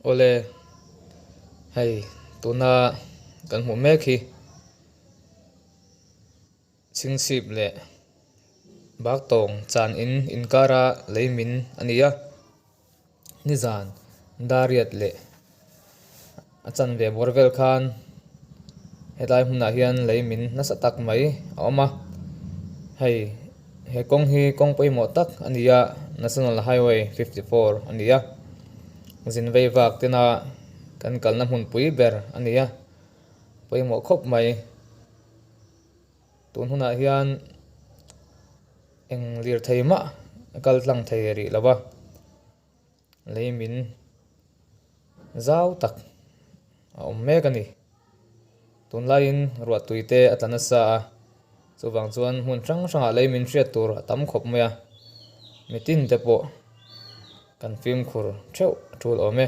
Awle, hei tuna kan hmuh mek hi chhingchhip leh baktawng chan in inkara lei min a ni a, nizan dariat leh a chanve bawr vel khan helai hmunah hian lei min nasa tak mai a awm a, hei he kawng hi kawng pawimawh tak a ni a national highway 54 a ni a zin vei vak tena kan kalna hmunpui ber a ni a pawimawh khawp mai tun hunah hian eng lirthei mah a kal tlang thei rih lo va. Lei min zau tak a awm mek a ni. Tunlaiin ruah tui te a tla nasa a, chuvang chuan hmun hrang hrangah lei min hriat tur a tam khawp mai a, mitin te pawh kan fimkhur theuh a tul awm e.